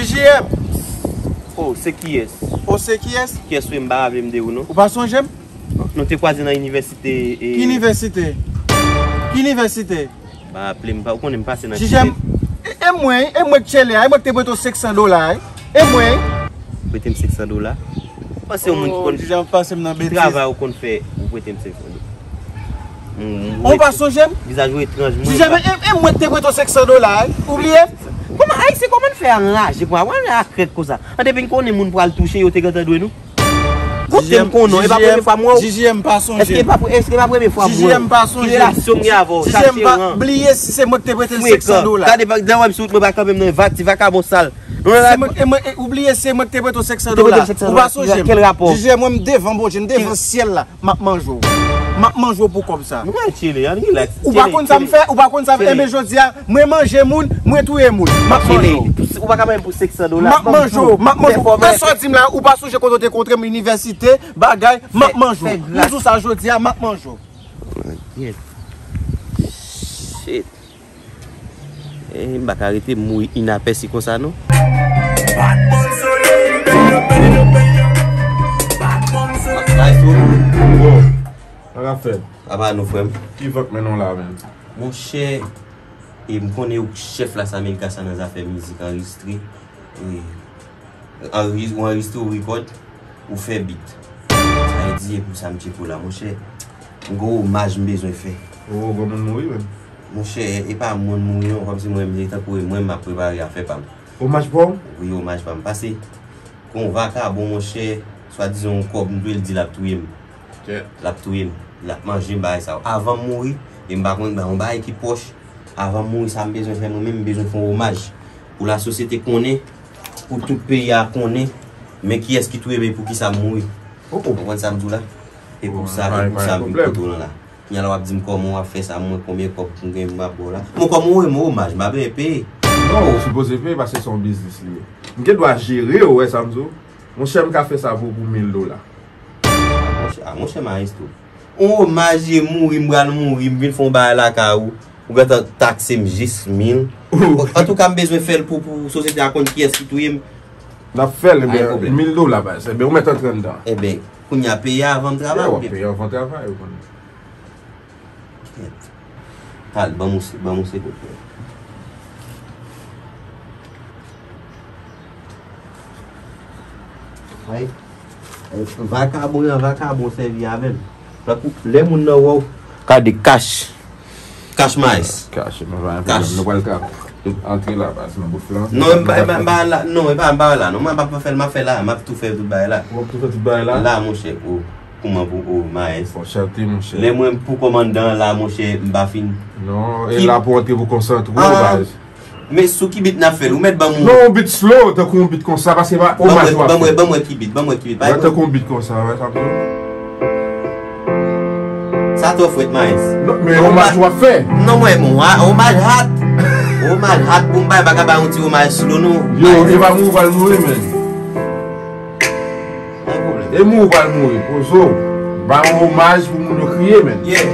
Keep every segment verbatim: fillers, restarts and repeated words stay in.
J M. Oh, se kiyès? Oh, se kiyès? Kiyès ou ye? M pa raple m de ou, non. Ou pa sonje m? Nou te kwaze nan inivèsite. Ki inivèsite? Ki inivèsite? M pa raple m, pa, ou konnen m pase nan J M. E, e mwen, e mwen k tchele a, e mwen k te prete w senk san dola, e mwen. Prete m senk san dola? Panse yon moun ki konn. J M pase m nan betiz. Ki travay ou konn fè, ou prete m senk san dola? Ou pa sonje m? Vizaj ou etranj, mwen. J M, e, e mwen k te prete w senk san dola, ou bliye? Kòman Ayisyen, kòman n fè anraje konsa? Wè, anraje akrèk konsa. An depi n konnen moun pral touche, yo te gentan dwe nou. Kote m konnen, e pa premye fwa m wè w. J M pa sonje. Èske e pa, èske e pa premye fwa m wè w? J M pa sonje. Ki relasyon m gen avè w? J M pa bliye si se mwen ki te prete l senk san dola. Gade, gade, wè m sou wout, mwen pa kanpe m nan va-, ti vakabon sal. Se mwen, e mwen, e, ou bliye se mwen ki te prete w senk san dola. Ou pa sonje m? Kèl rapò? J M, mwen m devan Bondye, m devan syèl la. M ap manje w. M ap manje w pou kòb sa. Nou pral tchele, ann rilaks. Ou pa konn sa m fè? Ou pa konn sa m fè? Enben jodi a, mwen manje moun, mwen touye moun. M ap manje w. Ou pa ka manje m pou senk san dola. M ap manje w, m ap manje w. Nan sa w di m la, ou pa sonje kote w te kontre m, inivèsite, bagay, m ap manje w. M di w sa jodi a, m ap manje w. Shit. Eh, m pa ka rete mouri inapèsi konsa, non. Nice, bro. Sa k ap fèt? Apa nou, frè m? Ki van k mennen w la, menm? Monchè, e m konnen ou k chèf Las Americas sa nan zafè mizik anrejistre. E, anrejis-, ou anrejistre, ou rekòd, ou fè bit. Sa vle di, e pou sa m tcheke w la, monchè. M gen yon omaj m bezwen fè. Oh, gen moun mouri, menm. Monchè, e pa moun mouri, non, kòmsi mwen, m se tankou e mwen, m ap prepare afè pa m. Omaj pa w? Wi, omaj pa m. Pase, gen yon vakabon, monchè, swadizan yon kòb, m dwe l di l ap touye m. L ap touye m, l ap manje m, bagay sa yo. Avan m mouri, e m pa konn, ba, yon bagay ki pwòch. Avan m mouri, sa m bezwen fè mwen menm, m bezwen fè yon omaj. Pou lasosyete konnen, pou tout peyi a konnen, men kiyès ki touye m e poukisa m mouri. Ou konprann sa m di w la? E pou sa, e pou sa m vin kote w lan la. Kounye a la w ap di m kòman w ap fè sa, mwen konbyen kòb m gen m ap ba w la. Mwen kòman w wè m omaj, m pa bezwen peye. Non, ou sipoze peye paske se yon biznis li ye. M gen dwa jere w, ou wè sa m di w? Monchè, m ka fè sa pou, pou mil dola. Monchè, a, monchè, maestro. On omaj e mouri, m pral mouri, m vin fè on bagay lakay ou. Ou gentan takse m jis mil. Antouka, m bezwen fè l pou, pou sosyete a konn kiyès ki touye m. N ap fè l, ebyen, mil dola, baz. Ebyen, ou mèt antre anndan. Ebyen, kounye a, peye avan m travay, oubyen? Peye avan travay, ou konnen. Kèt. Al, ban m yon se-, ban m yon segonn, frè. Ay. Vakabon an, vakabon sèvi avè m. Tankou lè moun nan wè w. Gade, kach. Kach, maes. Kach, nou pa gen pwoblèm. Nou pral ka antre la, baz, nan bouf lan. Non, m pa, m pa, m pa la, non, e pa, m pa la, non, m ap fè l, m ap fè la, m ap tou fè tout bagay la. Ou ap tou fè tout bagay la? La, monchè, o, kouman pou, o, maes. Fò chante, monchè. Lè mwen pou kòmandan la, monchè, m pa fin. Non, e la pou antre pou konsantre w, baz. Men sou ki bit n ap fè l? Ou mèt ban m yon. Non, yon bit slow, tankou yon bit konsa, paske pa omaj w ap fè. Ban mwen, ban mwen ki bit, ban mwen ki bit. Wè, tankou yon bit konsa, wè, sa pou. Sa twò frèt, maes. Non, men omaj w ap fè. Non, mwen, bon, omaj hat. Omaj hat pou m bay, m pa ka bay yon ti omaj slow, non. Yo, e pa mouri w pral mouri, men. Pa gen pwoblèm. E mouri w pral mouri, poze w. Bay yon omaj pou moun yo kriye, men. Yeah.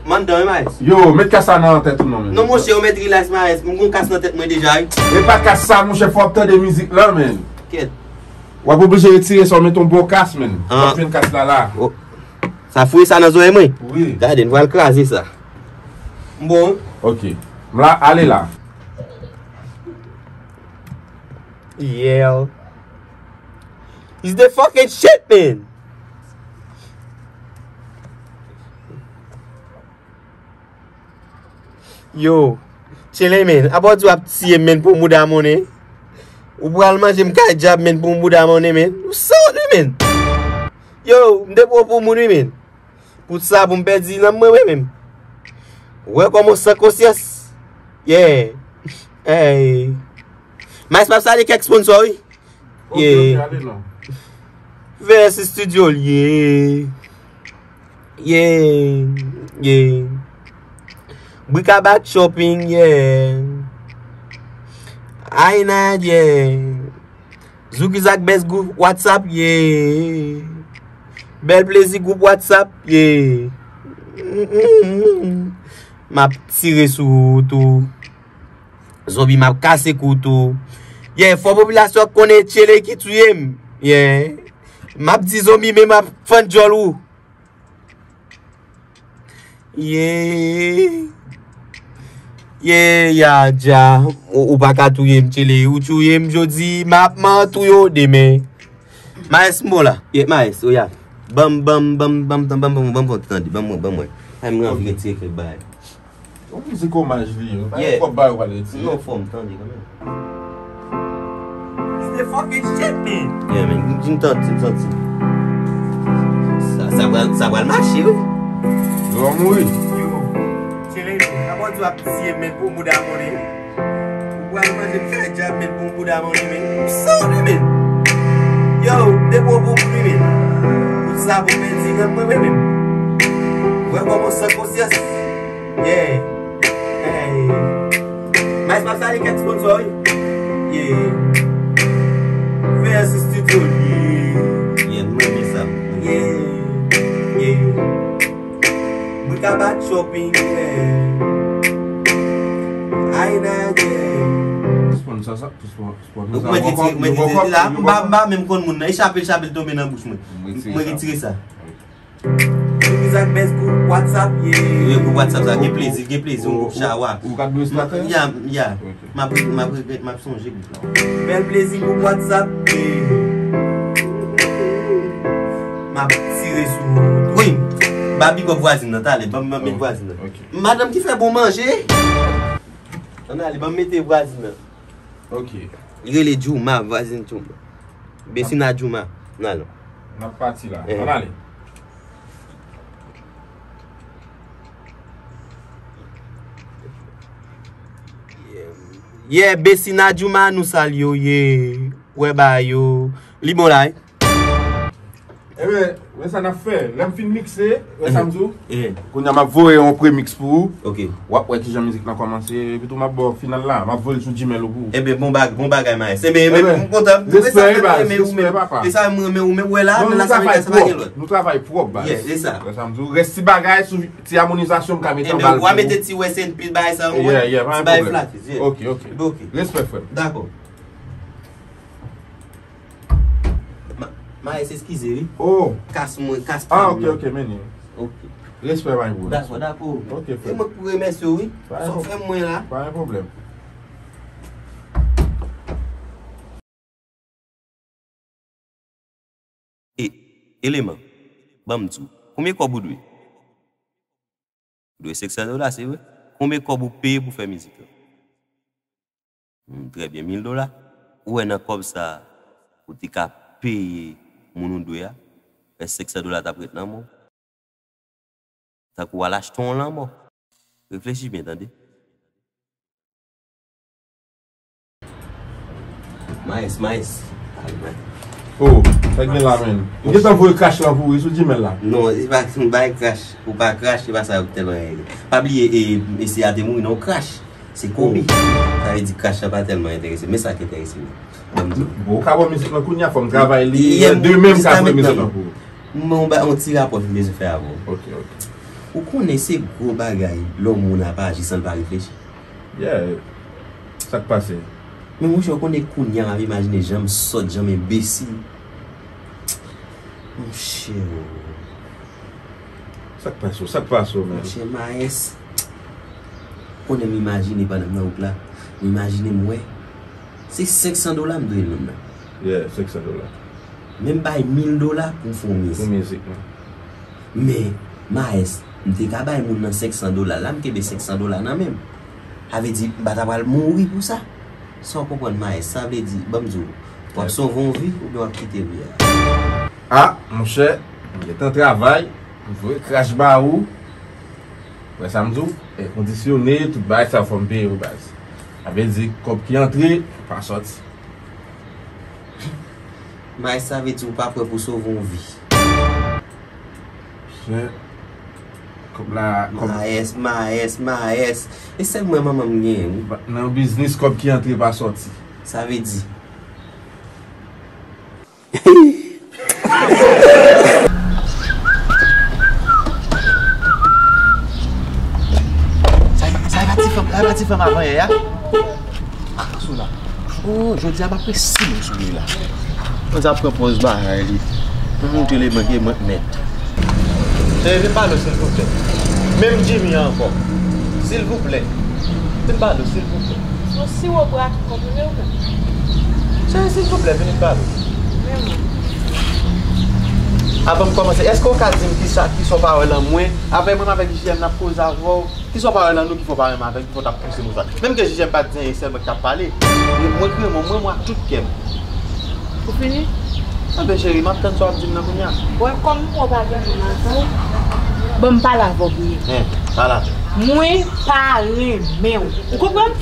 Mandan, wi, maes. Yo, met kach sa nan tèt ou non, men. Non, monchè, ou mèt rilaks, maes. M gon kach nan tèt mwen deja, wi. E pa kach sa, monchè, fò w ap tande mizik lan, men. Kèt. W ap oblije retire sa, w met yon bon kach, men. W ap jwenn kach la, la. Sa fouye sa nan zòrèy mwen? Wi. Gade, n pral kraze sa. M bon. Ok. M la, ale la. Yeah. It's the fucking shit, man. Yo, tchele, men. Apa w di w ap tiye m, men, pou mouda monnen? Ou pral manje m kay djab, men, pou mouda monnen, men. Ou sanwont, wi, men. Yo, m te pran w pou moun, wi, men. Pou sa, pou m pèdi nanm mwen, mwen menm. Ou wè kòman w san konsyans? Yeah. Hey. Maes, m ap salye kèk sponsor, wi. Yeah. Ok, ok, ale non. V S Studio, yeah. Yeah, yeah. Brikabak Shopping, yeah. Ayna, yeah. Zoukizak Best Group WhatsApp, yeah. Bèl Plezi Group WhatsApp, yeah. M ap tire sou ou tou. Zonbi, m ap kase kou tou. Yeah, fò popilasyon konnen Tchele ki touye m. Yeah. M ap di zonbi, men m ap fann djòl ou. Yeah. Yeah, ya, dja. Ou, ou pa ka touye m, Tchele. Ou touye m jodi, m ap man touye w demen. Maes, m bon la. Yeah, Maes, oya. Ban m, ban m, ban m, ban m, ban m, ban m, ban m, ban m, ban m, ban m, ban m, ban m, ban m. Ay, mwen anvi retire kèk bagay. Yon mizik omaj li ye. Pa gen twòp bagay ou pral retire. Non, fò m tande kanmenm. It's the fucking shit, man. Yeah, man. M, m santi, m santi. Sa, sa pral, sa pral mache, wi. Yo, mouri. Yo. Tchele, man. Sa pral di w ap tiye m, men pou mouda mounen. Ou pral manje m fè djab, men pou mouda mounen, men. M santi, men. Yo, depi w pou mounen, men. Pou sa pou pèdi nan mwen, men, men. Vre kòman san konsyans. Yeah. Hey. Maes, m ap salye kèk sponsor, wi. Yeah. V S Studio, yeah. Yeah, m renmen sa. Yeah. Yeah. Bricabat Shopping, yeah. Ayna, yeah. Sponsor sa, sponsor, sponsor sa. Mwen retire, mwen retire la. M pa, m pa menm konn moun nan. E chape l, chape l tonbe nan bouch mwen. Mwen retire sa. Epi sa k bèz gwoup WhatsApp, ye. Wi, gwoup WhatsApp sa, gen plezi, gen plezi, yon gwoup chawa. Ou ka dwe stratè? Ya, ya. Ok. M ap, m ap regrèt, m ap sonje gwoup la. Bèl plezi gwoup WhatsApp, ye. M ap tire sou. Wi, ba big up vwazin nan, talè, ban m, ban m met vwazin nan. Ok. Madanm ki fè bon manje. Ann ale, ban m mete vwazin nan. Ok. Li rele Jouma, vwazin Jouma. Besina Jouma. N alon. N ap pati la. Eh. Ann ale. Yeah, Besina Jouma, nou salye w, ye. Wè ba yo. Li bon la, wi. Ebyen, men sa n ap fè. Lè m fin mikse, wè sa m di w? Eh. Kounye a m ap voye yon premix pou ou. Ok. W ap wè kijan mizik lan kòmanse. Epi tou m ap ba w final la. M ap voye l sou Gmail ou pou ou. Ebyen, bon bag-, bon bagay, Maes. Ebyen, ebyen, m kontan. M renmen sa, m renmen ou menm. Respè, papa. E sa m renmen ou menm. Wè la, men la sa vle di sa pa gen lòt. Nou travay pwòp, baz. Yeah, e sa. Wè sa m di w? Rès ti bagay sou ti amonizasyon m ka mete anba l pou ou. Ebyen, w a mete ti rest in peace bagay sa, mwen. Yeah, yeah, pa gen pwoblèm. Ti bagay flat, yeah. Ok, ok. Ok. Respè, frè m. Dakò. Ma-, Maes, eskize, wi. Oh. Kas mwen, kas pye m nan. Ah, ok, ok, meni. Ok. Respè, my bro. Dakò, dakò. Ok, frè. E mwen k pou remèsye w, wi. Sa w fè mwen la. Pa gen pwoblèm. E, eleman, ban m di w, konbyen kòb ou dwe? Ou dwe senk san dola, se vre? Konbyen kòb ou peye pou fè mizik lan? Hmm, trè byen, mil dola. Ou wè nan kòb sa a, ou te ka peye moun ou dwe a, èske senk san dola t ap ret nan men w? Tankou w al achte yon lanmò. Reflechi byen, tande. Maes, Maes. Al, Maes. Oh, sa k gen la, menn? M gentan voye crash lan pou ou, wi, sou Gmail la. Non, e pa, m bay crash. Ou pa crash, e pa sa yo k tèlman rele. Pa bliye, e, mesye a te mouri nan yon crash. Se komi. Sa vle di crash la pa tèlman enterese m. Men sa k enterese m. Ban m di w. Bon, ou ka ban m mizik lan kounye a, fò m travay li. Demen m ka voye mizik lan pou ou. M ba, yon ti rapò m bezwen fè avè w. Ok, ok. Ou konnen se gwo bagay lè yon moun ap aji san l pa reflechi. Yeah. Sa k pase? Men monchè, ou konnen kounye a m ap imajine jan m sòt, jan m enbesil. Monchè, oh. Sa k pase w? Sa k pase w, menn? Monchè Maes, konnen m imajine pandan m nan wout la, m imajine m wè se senk san dola m dwe nonm nan. Yeah, senk san dola. Men m bay mil dola pou m fè yon mizik. Pou mizik, non. Men, Maes, m te ka bay moun nan senk san dola. La, m kenbe senk san dola nan men m. Sa vle di, m pa ta pral mouri pou sa. Sa w konprann, Maes? Sa vle di, ban m di w, w ap sove yon vi oubyen w ap kite vi a? Ah, monchè, m gentan travay, m voye crash ba ou. Wè sa m di w? Èkondisyone, tout bagay sa fò m peye yo, baz. Sa vle di, kòb ki antre, pa sòti. Maes, sa vle di ou pa prè pou sove yon vi. Monchè, kòb la, kòb. Maes, Maes, Maes. E sèl mwen manman m genyen, wi. Nan yon biznis, kòb ki antre pa sòti. Sa vle di. Sa e pa, sa e pa ti fanm, sa e pa ti fanm avan yè a? Atansyon la. Oh, jodi a m ap resi moun sou li la. Mwen sa pran pòz bagay li. Mwen montre li mwen gen mwen mèt. Cheri, vin pale w, silvouplè. Menm Jimmy an ankò. Silvouplè. Vin pale w, silvouplè. Se yon siwo bwa ki konprime w menm. Cheri, silvouplè, vin pale w. Men mwen. Avan m kòmanse, èske w ka di m kisa, kisa w pa wè nan mwen? Avè mwen avèk J M n ap koze avè w. Kisa w pa wè nan nou ki fè w pa renmen avè m, ki fè w t ap pouse m konsa? Menm ke J M pa t di anyen, sèl mwen ki t ap pale. Mwen, mwen ki renmen w, mwen, mwen ak tout kè m. Ou fini? Enben, cheri, m ap tann sa w ap di m nan kounye a. Bon, kòm ou pa gen moun ansanm, ban m pale avè w premye. Hen, pale avè m. Mwen pa renmen w. Ou konprann?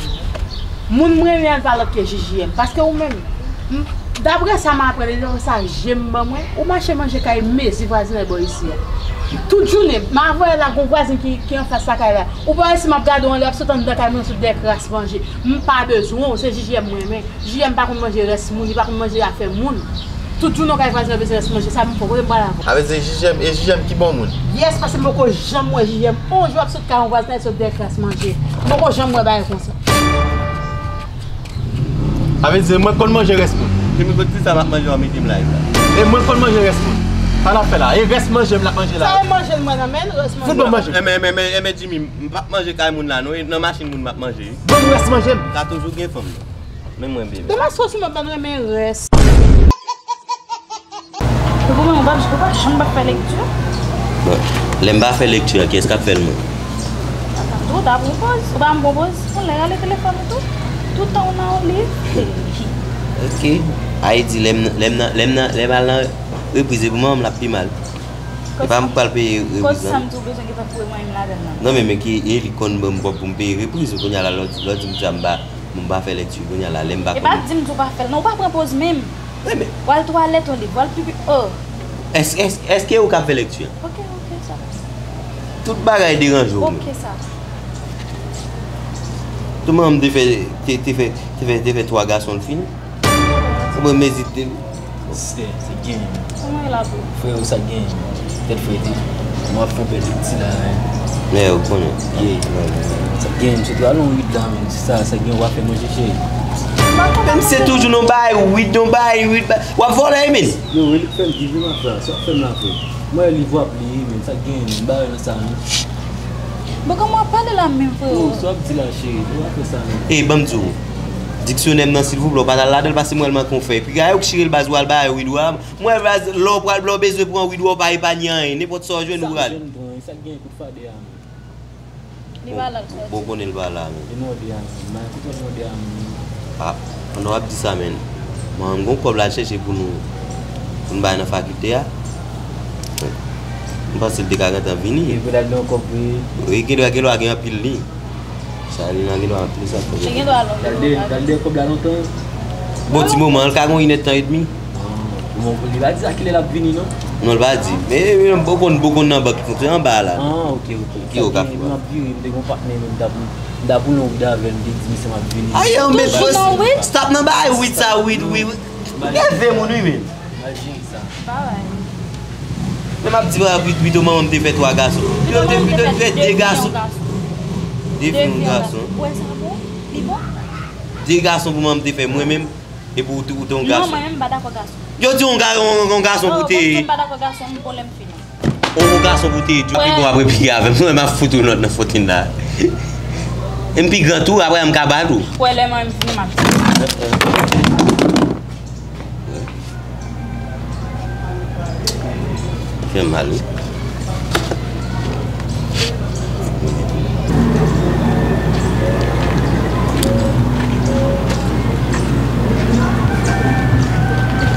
Moun m renmen an pa lòt ke J J M. Paske ou menm, m, daprè sa m aprann, e daprè sa je m ban mwen, ou mache manje kay mezi vwazinay bò isi a. Tout jounen, m a voye la, gon vwazen ki, ki anfas lakay la. Ou pa wè si m ap gade w anlè, w ap sot anndan kay mwen sot dèyè kras manje. M pa bezwen w, se J J M mwen renmen. J J M pa konn manje rès moun, li pa konn manje afè moun. Tout jounen w kay vwazen an bezwen rès manje, sa m fè w, kote m pral avè w? Avè se J J M, e J J M ki bon moun? Yes, paske m poko janm wè J J M on jou ap sot kay yon vwazen, sot dèyè kras manje. M poko janm wè bagay konsa. Sa vle di mwen konn manje rès moun. Se mwen konn di sa m ap manje, w ap mete m live la. E mwen konn manje rès moun. Sa l ap fè la? E rès manje m l ap manje la. Sa e manje l mwen nan men l, rès manje. Fout ban m manje. Enben, enben, enben, enben, Jimmy, m p ap manje kay moun la non, e nan machin moun m ap manje wi. Ban m rès manje m. Ka toujou gen fanm non. Men mwen, bebe. Demen sou si m ap ban renmen rès. Ou pa, ou pa janm pa fè lekti? Bon, lè m pa fè lekti a, kiyès k ap fè l mwen? Ou ta pran pòz, ou pa pran pòz. Ou lè rale telefòn ou tou. Tout tan ou nan yon liv. Ok. Ayiti, lè m, lè m nan, lè m nan, lè m al nan repriz, e pou manman m l ap pi mal. E pa m k pral peye repriz lan. Koz sa m di w bezwen gentan foure mwen menm ladann nan. Non, men, men ki e li konn ban m kòb pou m peye repriz, kounye a la, lè w di, lè w di m sa m pa, m pa fè lekti, kounye a la, lè m pa konn. E pa di m di w pa fè l, non, ou pa pran pòz menm. Wi, men. W al twalèt yon liv, w al pipi, oh. Èske, èske, èske ou k ap fè lekti an? Ok, ok, sa. Tout bagay deranje w. Ok, sa. Tout manman m te fè, te, te fè, te fè, te fè twa gason l fini. Ou mwen mezite. Sistè, se gen. Kòman e la pou? Frè, ou sa gen. Tèt frè te. Mwen ap fè yon pèdi ti la, hein. Mè, ou konnen. Yeah. Sa gen, misye tou al nan wid la, men. Se sa, sa gen, w ap fè manje, cheri. Men misye toujou nan bay wid, nan bay wid, bay, w ap vòlè, men. Yo, Willy fè m viv, wi, ma frè. Sa w ap fè m la, frè. Mwen, li vwa pli, men. Sa gen, men. M pa wè nan sa, non. Bon, kòman w ap pale la menm, frè? Yo, sa w ap di la, cheri. Ou pa fè sa, non. Ey, ban m di w. Diksyonè m nan, silvouplè, ou pa t al ladan l, paske mwen, l manke yon fèy. Piga yo k chire l baz, ou al bay wid, ou a. Mwen, baz, lè w pral, lè w bezwen pran wid, ou pa epanye anyen. Nenpòt sa w jwenn, ou rale. Sa k jwenn pran, sa k gen kout fadè a, men. Li pa la, l sòti. Bon, konnen l pa la, men. Li mòde a, men. Mwen, kote l mòde a, men. A, pandan w ap di sa, men. Mwen, m gon kòb la chèche pou nou, pou n bay nan fakilte a. M panse l te ka gentan vini. Li vle al gen yon kòb vre. Wi, gen dwa, gen dwa gen anpil li. Sa li nan gen dwa anpil sa fè. Li gen dwa lontan. L al dèyè, l al dèyè kòb la lontan. Bon, ti moman, l ka gon inèdtan edmi. Ah, bon, li pa di a kilè l ap vini, non? Non, l pa di. Men, men, bon konn, bon konn nan bank ki fonksyone anba a la. Ah, ok, ok. Ki yo ka fè? M ap vire, m te gon patnè, men m t ap, m t ap woule yon wid avè l, m te di misye m ap vini. Ayo, men stop nan bay wid sa, wid, wid. Nève moun, wi, men. Mal jere sa. Pa bay. Men m ap di w, pito manman m te fè twa gason. Pito te, pito te fè de gason. De fi, yon gason. Ou wè sa bon? Li bon? De gason pou manman m te fè mwen menm, epi ou te, ou te yon gason. Non, mwen menm m pa dakò gason. Yo di yon ga-, yon, yon gason pou te. Oh, bon, si m pa dakò gason, m bon lè m fini. Yon, yon gason pou te di w pi bon apre piga avè m. Mwen m ap fout ou nòt nan fotin la. E m pi gran tou, apre m ka bat ou. Wè lè mwen m fini m ap di. Fè mal, wi.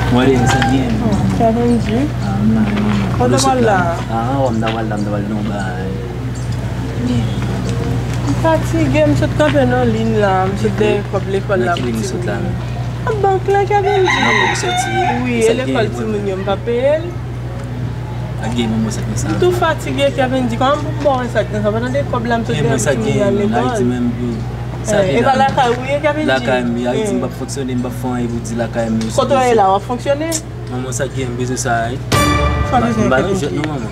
Mwen, sa gen. Sa gen di. Ah, m la, m la. Kote w al la? Ah, m ta pral la, m ta pral nan yon bagay. M fatige, m sot kanpe nan liy la, m sot dèyè kòb lekòl la pou timoun. Nan bank la, Kevin di. Wi, e lekòl timoun yo, m pa peye l. M tou fatige, Kevin di, kòman pou m ba w sa k nan sa? Pandan de kòb la, m sot dèyè pou timoun yo al lekòl. E pa lakay ou ye, Kevin di? Lakay m, Ayiti, m p ap fonksyone, m p ap fè anyen pou di lakay m yo. Kote w ye la, w ap fonksyone? Manman, sa k gen, m bezwen sa, wi. Sa bezwen, Kevin di? M pa nan jwèt non, manman.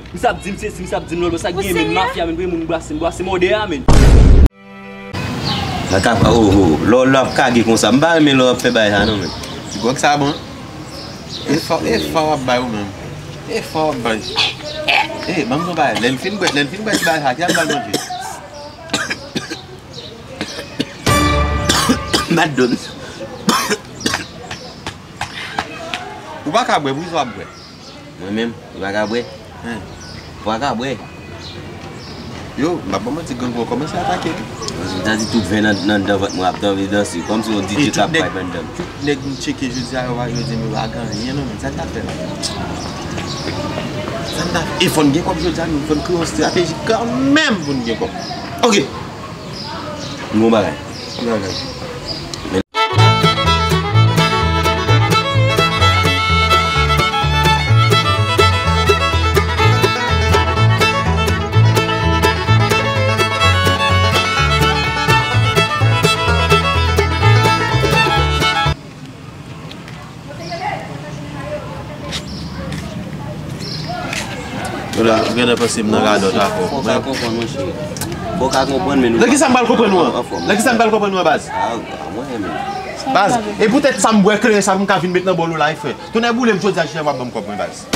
Misye ap di m sesi, misye ap di m lòlò, sa k genyen, men? Mafya, men, premye moun bwase, m bwase mòde a, men. Sa ka pa, oh, oh, lè w ap kage konsa, m pa renmen lè w ap fè bagay sa non, men. Ti gwòg sa bon. E fò, e fò w ap bay ou menm. E fò w ap bay. E, ban m yon bagay. Lè n fin bwè, lè n fin bwè ti bagay sa, ki ap ba l manje? Madonn. Ou pa ka bwè, poukisa w ap bwè? Mwen menm, ou pa ka bwè? Hen. Ou pa ka bwè? Yo, m pa ba w manti, grangou an kòmanse atake wi. Sa di tout ven nan, nan, nan vant mwen ap anvi danse, kòmsi yon D J k ap vibe anndan m. Tout nèg m tcheke jodi a, yo pa, yo di m yo pa gen anyen non, men sa n ta fè la? Sa n ta fè? E fò n gen kòb jodi a, men fò n kreye yon estrateji kanmenm pou n gen kòb. Oke. M gon bagay. Ki bagay? Ou genlè panse m nan radòt ankò. Fò w ka konprann, monchè. Fò w ka konprann, men nou... Nan kisa m pral konprann ou an? Nan kisa m pral konprann ou an, baz? Ah, ah, mwen, men. Baz, e poutèt sa m bwè kleren sa pou m ka vin met nan bòl ou la, wi, frè. Tonnè boule m, jodi a, jodi a, w ap ban m kòb mwen, baz.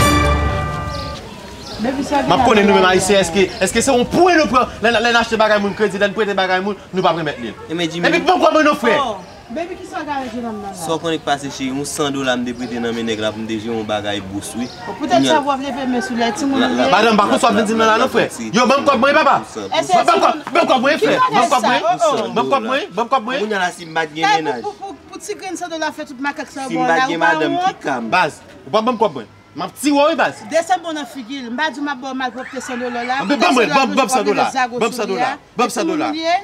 M ap konnen nou menm Ayisyen, èske, èske se yon pwen nou pran lè, lè n achte bagay moun kredi, lè n prete bagay moun, nou p ap remèt li? Epi ban m kòb mwen non, frè. Baby, kisa w gade jennonm nan la? Sa w konnen k pase, cheri? Yon san dola m te prete nan men nèg la pou m te jere yon bagay bous, wi. Poutèt sa w ap leve men sou li, timoun ou ye? Madanm, pa konn sa w ap vin di m nan la non, frè. Yo, ban m kòb mwen, papa. Ban m kòb, ban m kòb mwen, frè. Ban m kòb mwen. Ban m kòb mwen, ban m kòb mwen. Kounye a la, si m pa t gen mennaj. Pou, pou, pou ti grenn san dola fè tout makak sa yo ba w la, ou pa wont? Baz, ou pa ban m kòb mwen. M ap tiye w, wi, baz. Desann bon nan figi l. M pa di w m ap ba w malpwòpte san dola w la. Ban m, ban m, ban m san dola. Ban m san dola. Ban m san dola. Timoun ou ye?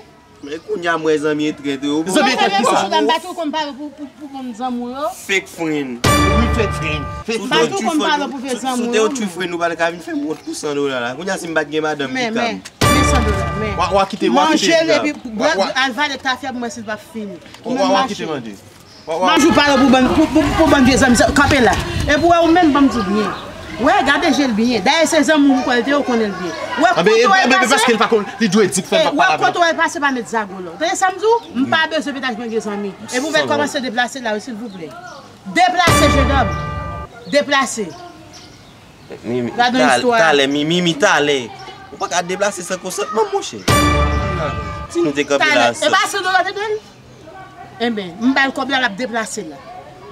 Men kounye a m wè zanmi e trèt yo. Zanmi e trèt ki sa? M pa tou konn pale pou, pou, pou moun zanmi yo. Fake friend. Wi, fake friend. Fake friend. M pa tou konn pale pou fake zanmi yo. Si w te yon true friend, ou pa t ka vin fè m wont pou san dola la. Kounye a si m pa t gen madanm ki ka m. Men, men, men san dola, men. Wa, wa kite, wa kite. Manje l epi al vale tafya pou mwen si l p ap fini. Ou menm mache. Wa, wa kite mande. Manjou pale pou bann, pou, pou, pou bann vye zanmi, kanpe la. Epi wè ou menm, ban m di w byen. Wè, gade je l byen. Dayè, se zanmi w m kwè l te ye, ou konnen l byen. Wè, kote w al pase. Paske l pa konn, li dwe di k fè l pa pale avè l. Wè, kote w al pase, pa met zago la. Tande sa m di w? M pa bezwen pete ak vye zanmi. Epi w mèt kòmanse deplase la, wi, silvouplè. Deplase, jennonm. Deplase. Mimi, talè, Mimi, talè. Ou pa ka deplase san konsantman, monchè. Si nou te kanpe la, talè. E pa san dola te dwe l? Enben, m ba l kòb la, l ap deplase la.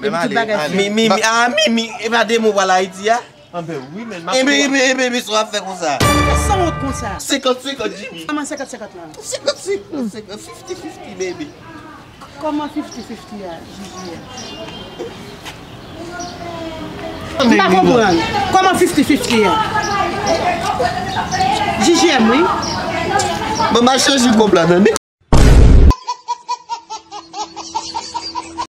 Menm ale, ale. Mimi, a, Mimi, e pa de mou pral Ayiti a? Enben, wi, men m ap. Enben, enben, enben, men sa w ap fè konsa. Ou sanwont konsa. Senkant senkant, Jimmy. Kòman senkant senkant la? Senkant senkant, senkant, fifty fifty, baby. Kòman fifty fifty a, Jiji a? M pa konprann. Kòman fifty fifty a? Jiji M, wi. Bon, m al chanje kòb la, men.